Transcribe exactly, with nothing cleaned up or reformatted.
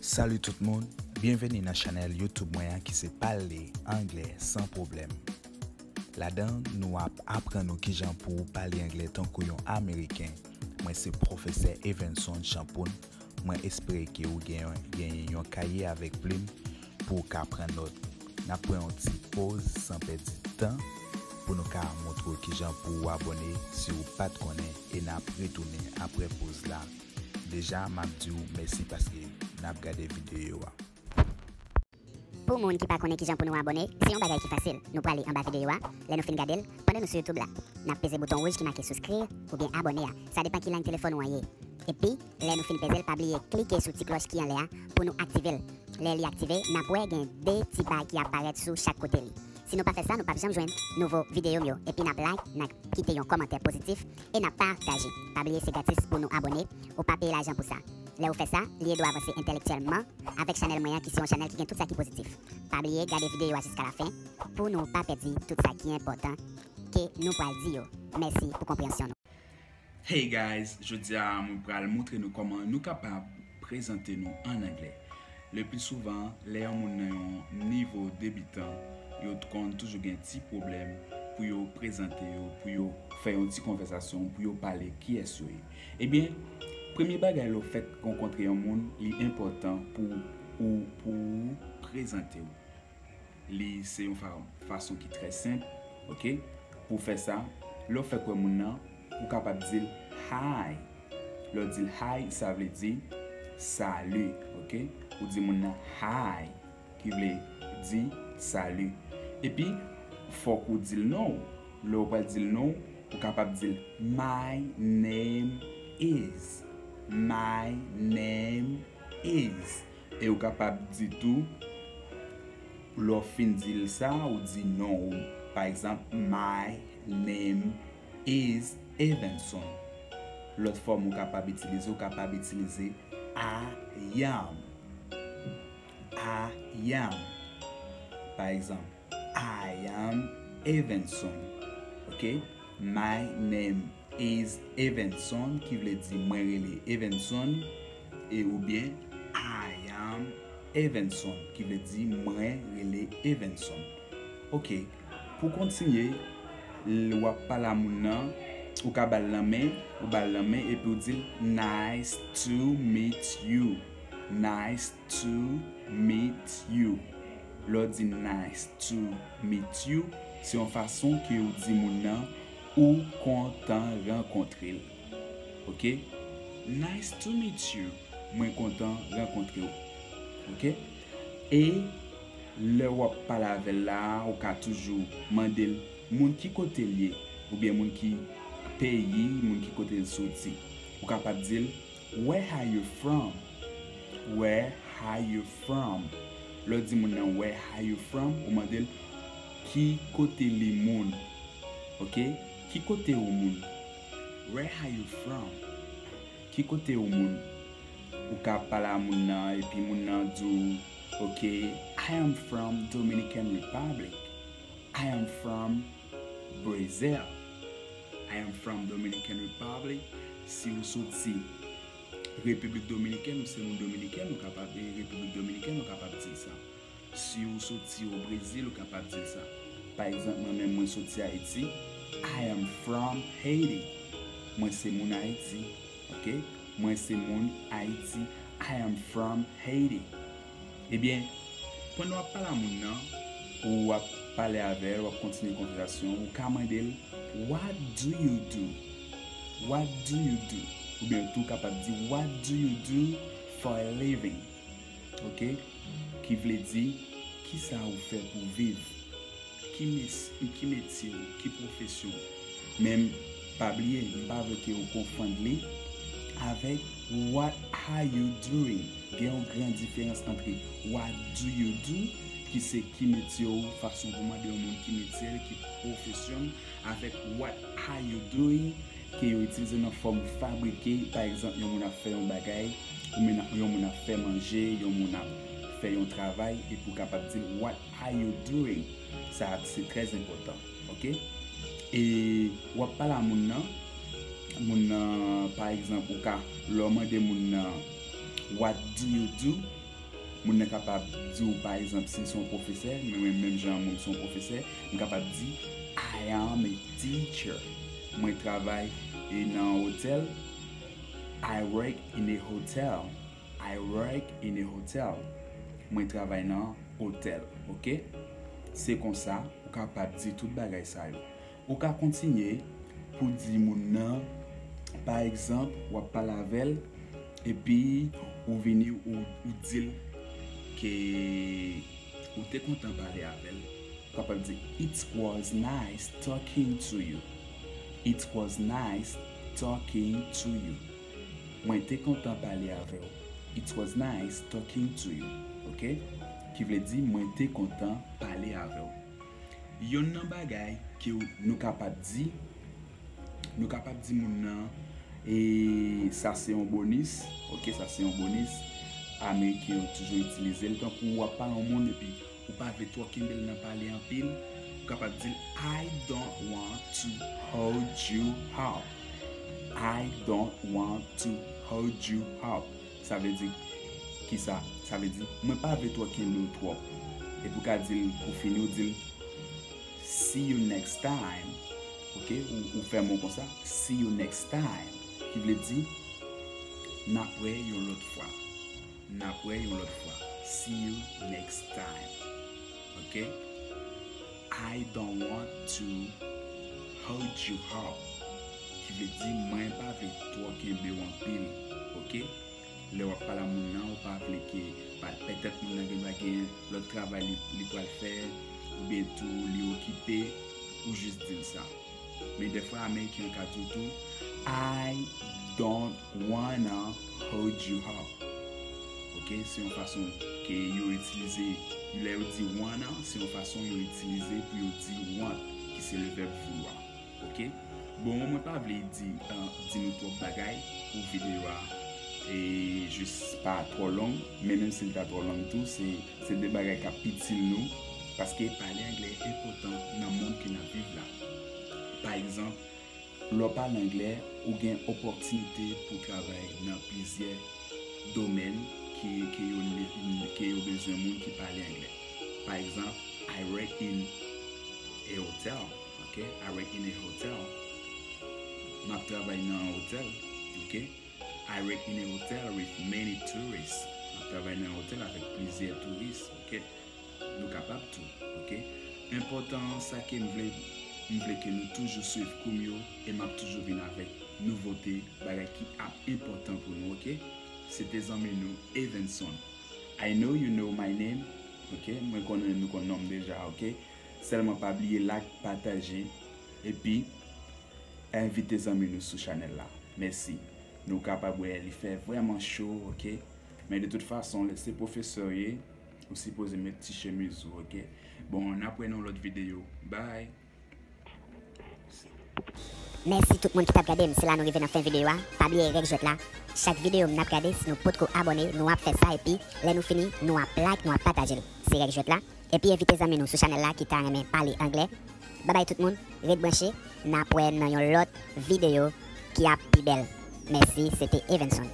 Salut tout moun, byenveni nan chanèl YouTube mwen an ki se Pale Anglè San Pwoblèm. Ladan, nou ap aprann ou kijan pou w pale anglè tankou yon Ameriken. Mwen se Pwofesè Evenson Champoun. Mwen espere ke ou gen, genyen yon kaye avèk plim pou w ka pran nòt. N ap pran yon ti poz san pèdi tan pou nou ka montre w kijan pou w abòne si w pa t konnen, e n ap retounen apre poz la. Deja, m ap di w mèsi paske n ap gade videyo a. Pou moun ki pa konnen kijan pou nou abòne, se yon bagay ki fasil. Nou prale anba videyo a, lè nou fin gade l, pandan nou sou YouTube la, n ap peze bouton wouj ki make souscrire oubyen abòne a. Sa depan ki line telefòn ou an ye. Epi, lè nou fin peze l, pa bliye klike sou ti klòch ki anlè a pou nou aktive l. Lè li aktive, n ap wè gen de ti ba ki ap parèt sou chak kote li. Si nou pa fè sa, nou p ap janm jwenn nouvo videyo m yo. Epi n ap like, n ap kite yon kòmantè pozitif e n ap pataje. Pa bliye se gratis pou nou abòne, ou pa peye lajan pou sa. Lè ou fè sa, li ede w avanse entèlektyèlman avèk chanèl mwen an ki se yon chanèl ki gen tout sa ki pozitif. Pa bliye gade videyo a jiska lafen pou nou pa pèdi tout sa ki enpòtan ke nou pral di yo. Mèsi pou konpreyansyon nou. Hey guys, jodi a mwen pral montre nou kòman nou kapab prezante nou an anglè. Le pli souvan, lè yon moun nan yon nivo debitan, yo t konn toujou gen ti pwoblèm pou yo prezante yo, pou yo fè yon ti konvèsasyon, pou yo pale kiyès yo ye. Ebyen, premye bagay lè w fèk rankontre yon moun, li enpòtan pou ou, pou ou prezante w. Li se yon fa-, fason ki trè senp, oke? Pou fè sa, lè w fèk wè moun nan, ou kapab di l hi. Lè w di l hi, sa vle di salut, oke? Ou di moun nan hi, ki vle di salut. Epi, fòk ou di l non w. Lè w pral di l non w, ou kapab di l my name is. My name is. E ou kapab di tou, lè w fin di l sa, ou di non w. Pa egzanp, my name is Evenson. Lòt fòm ou kapab itilize, ou kapab itilize I am. I am. Pa egzanp, I am Evenson. Oke? My name is Evenson, ki vle di mwen rele Evenson, e oubyen I am Evenson, ki vle di mwen rele Evenson. Oke, pou kontinye, l-, w ap pale a moun nan, ou ka ba l lanmen, ou ba l lanmen, epi w di l, nice to meet you. Nice to meet you. Lè w di nice to meet you, se yon fason ke w di moun nan ou kontan rankontre l. Oke? Nice to meet you. Mwen kontan rankontre w. Oke? E lè w ap pale avè l la, ou ka toujou mande l moun ki kote l ye, oubyen moun ki peyi, moun ki kote l soti. Ou kapab di l, where are you from? Where are you from? Lè w di moun nan where are you from, ou mande l ki kote li moun. Oke? Ki kote ou moun? Where are you from? Ki kote ou moun? Ou ka pale a moun nan, epi moun nan di w, oke, I am from Dominican Republic. I am from Brazil. I am from Dominican Republic. Si ou soti Repiblik Dominikèn, ou se moun Dominikèn, ou kapab, e, Repiblik Dominikèn, ou kapab di sa. Si ou soti o Brezil, ou kapab di sa. Pa egzanp, mwen menm, mwen soti Ayiti. I am from Haiti. Mwen se moun Ayiti. Oke? Mwen se moun Ayiti. I am from Haiti. Ebyen, pandan w ap pale a moun nan, ou ap pale avè l, w ap kontinye konvèsasyon, ou ka mande l, what do you do? What do you do? Oubyen tou kapab di, what do you do for a living? Oke? Ki vle di, kisa ou fè pou viv? Ki mes-, ki metye w? Ki pwofesyon w? Men, pa bliye, m pa vle ke ou konfonn li avèk what are you doing? Gen yon gran diferans antre what do you do, ki se ki metye w, fason pou mande yon moun ki metye l, ki pwofesyon l, avèk what are you doing, ke yo itilize nan fòm fabrike. Pa egzanp, yon moun ap fè yon bagay, oubyen yon moun ap fè manje, yon moun ap fè yon travay, epi w kapab di l, what are you doing? Sa se trè enpòtan, oke? E w ap pale a moun nan, moun nan, pa egzanp, ou ka, lè w mande moun nan, what do you do? Moun nan kapab di w, pa egzanp, si l se yon pwofesè, mwen menm, menm jan mwen se yon pwofesè, m kapab di, I am a teacher. Mwen travay e nan otèl. I work in a hotel. I work in a hotel. Mwen travay nan otèl, oke? Se konsa, ou kapab di tout bagay sa yo. Ou ka kontinye pou di moun nan, pa egzanp, w ap pale avè l, epi ou vini, ou, ou di l ke ou te kontan pale avè l. Ou kapab di, It was nice talking to you. It was nice talking to you. Mwen te kontan pale avè w. It was nice talking to you. Oke? Ki vle di, mwen te kontan pale avè w. Yonn nan bagay ke w, nou kapab di, nou kapab di moun nan, e sa se yon bonis, oke, sa se yon bonis. Ameriken yo toujou itilize l, tankou w ap pale yon moun epi ou pa vle twò kenbe l nan pale anpil, ou kapab di l, I don't want to hold you up. I don't want to hold you up. Sa vle di kisa? Sa vle di, mwen pa vle twò kenbe w twòp. Epi ou ka di l, pou fini, ou di l, see you next time. Oke? Ou, ou fèmen konsa, see you next time. Ki vle di, n ap wè yon lòt fwa. N ap wè yon lòt fwa. See you next time. Oke? I don't want to hold you up. Ki vle di, mwen pa vle twò kenbe w anpil. Oke? Lè w ap pale a moun nan, ou pa vle ke, pa, petèt moun nan gen, gen lòt travay li, li pral fè, oubyen tou li okipe, ou jis di l sa. Men dèfwa, Ameriken an ka di w tou, I don't wanna hold you up. Oke? Se yon fason ke yo itilize, lè yo di wanna, se yon fason yo itilize pou yo di want, ki se le vèb vouloir. Oke? Bon, mwen pa vle di, uh, di nou twòp bagay pou videyo a, e jis pa twò long, men menm si l ta twò long tou, se, se de bagay k ap itil nou, paske pale anglè enpòtan nan mond ke n ap viv la. Pa egzanp, lè w pale anglè, ou gen opòtinite pou travay nan plizyè domèn ke, ke yo, ke yo bezwen moun ki pale anglè. Pa egzanp, I work in a hotel, oke? I work in a hotel. M ap travay nan yon otèl, oke? I work in a hotel with many tourists. M ap travay nan yon otèl avèk plizyè touris, oke? Nou kapab tou, oke? Enpòtan an, sa ke m vle, m vle ke nou toujou swiv kou m yo, e m ap toujou vin avèk nouvote, bagay ki ap enpòtan pou nou, oke? Se te zanmi nou, Evenson. I know you know my name, oke? Mwen konnen nou konn non m deja, oke? Sèlman pa bliye like, pataje, epi envite zanmi nou sou chanèl la. Mèsi. Nou kapab wè li fè vrèman cho, oke? Men de tout fason, lè se pwofesè w ye, ou sipoze met ti chemiz ou, oke? Bon, n ap wè nan yon lòt videyo. Bye! Mèsi tout moun ki t ap gade m. Se la nou rive nan fen videyo a. Pa bliye règ jwèt la. Chak videyo m n ap gade, si nou potko abòne, nou ap fè sa, epi lè nou fini, nou ap like, nou ap pataje l. Se règ jwèt la. Epi envite zanmi nou sou chanèl la ki ta renmen pale anglè. Babay tout moun, ret branche, n ap wè nan yon lòt videyo ki ap pi bèl. Mèsi, se te Evenson.